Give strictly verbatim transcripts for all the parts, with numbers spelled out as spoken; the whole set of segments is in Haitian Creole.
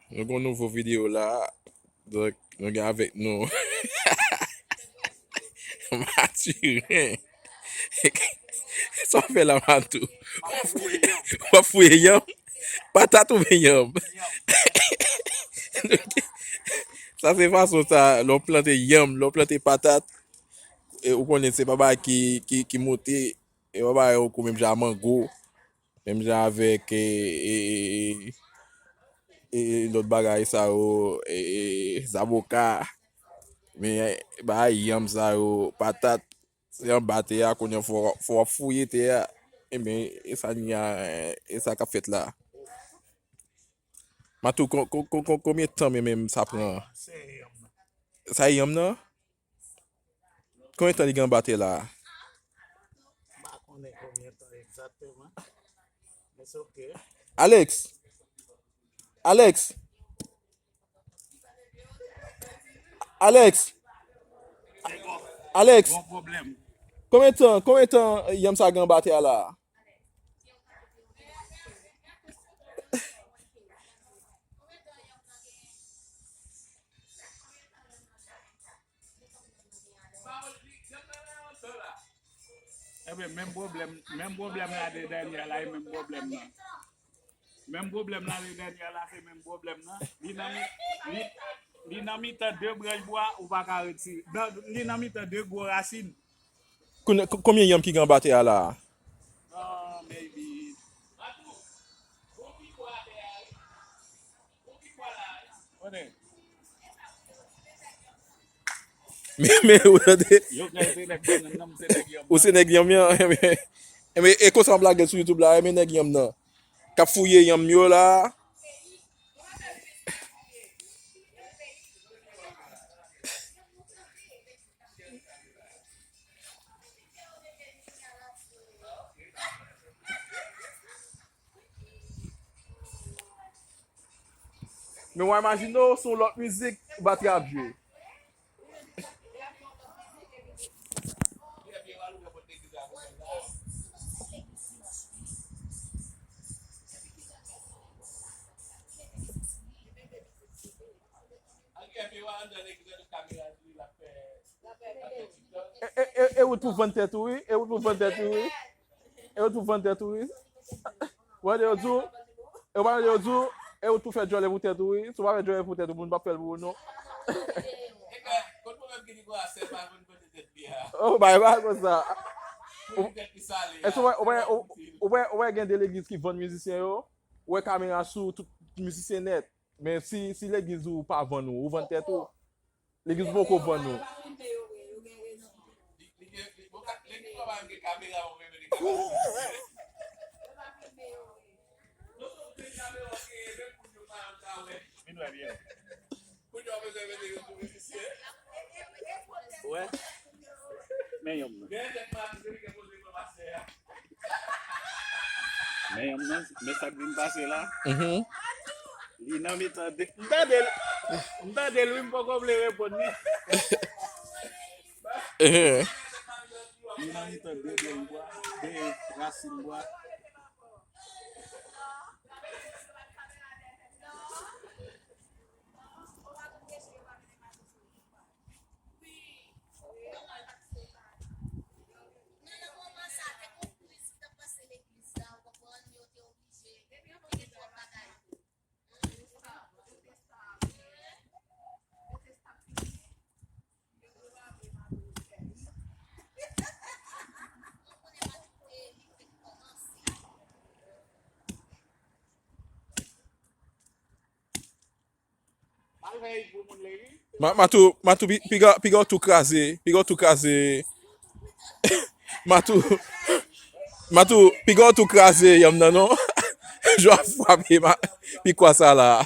Nou gen yon nouvo videyo la. Donk, nou gen avèk nou Mathurin. Sa w fè la, Matou? W ap fouye yanm? Patat oubyen yanm? Sa se fason sa, lè w plante yanm, lè w plante patat, e, ou konnen se pa bagay ki, ki, ki moute, e pa bagay ou kou menm jan a mango, menm jan avèk, e, e, e, e, e, lòt bagay sa yo, e, e, zaboka, men, e, bagay yanm sa yo, patat, se anba tè a, kounye a fò, fò w ap fouye tè a, ebyen, e sa n a, e sa k ap fèt la. Matou, kon-, kon-, kon-, kon-, konbyen tan menm, menm sa pran? Se yanm nan. Sa e yanm nan? Konbyen tan li gen anba tè la? M pa konnen konbyen tan egzakteman. Men se oke. Alex! Alex! Alex! Alex! Gon pwoblèm. Konbyen tan, konbyen tan yanm sa gen anba tè a la? Ebyen, menm pwoblèm, menm pwoblèm la de dènyè la, e menm pwoblèm nan. Menm pwoblèm la de dènyè la, se menm pwoblèm nan. Li nan mi-, li, li nan mitan de branch bwa, ou pa ka retire. Nan, li nan mitan de gwo rasin. Kounye, ko-, konbyen yanm ki gen anba tè a la a? Ah, maybe. Men, men, ou tande? Yo, men se nèg bannann nan, m se nèg yanm nan. Ou se nèg yanm nan, men, men, e konsa m lage l sou YouTube la, men nèg yanm nan. K ap fouye yanm yo la. Men w a imajine w, se yon lòt mizik batri ap jwe. E, e, e, e ou tou vann tèt ou, wi. E ou tou vann tèt ou, wi. E ou tou vann tèt ou, wi. Ou tande yo di w, e ou pa tande yo di w, e ou tou fè djòlè pou tèt ou, wi. Si w pa fè djòlè pou tèt ou, moun p ap fè l pou ou, non. Oh, bay, bay, konsa. Ou, èske ou wè, ou wè, ou, ou wè, ou wè gen de legliz ki vann mizisyen yo? Ou wè kamera sou tout mizisyen nèt. Men si, si legliz ou pa vann ou, ou vann tèt ou. Legliz poko vann ou. Wè. Men yonm nan. Men yonm nan, men sa k vin pase la. Mhm. Li nan mitan de, m tande l, m tande l, wi, m poko vle reponn li. Ehe. Li nan mitan de grenn bwa, de rasin bwa. Ma-, Matou, Matou, pi-, piga, piga w tou kraze, piga w tou kraze. Matou, Matou, piga w tou kraze yanm nan, non? Jwa frape, ma-, pikwa sa la.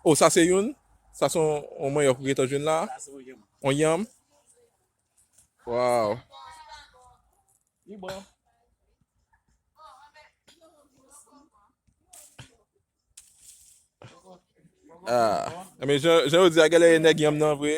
Oh, sa se youn? Sa se yon, yon manyòk ou gentan jwenn la? On yanm? Waw. Ah, men jan, jan yo di a, genlè e nèg yanm nan vre.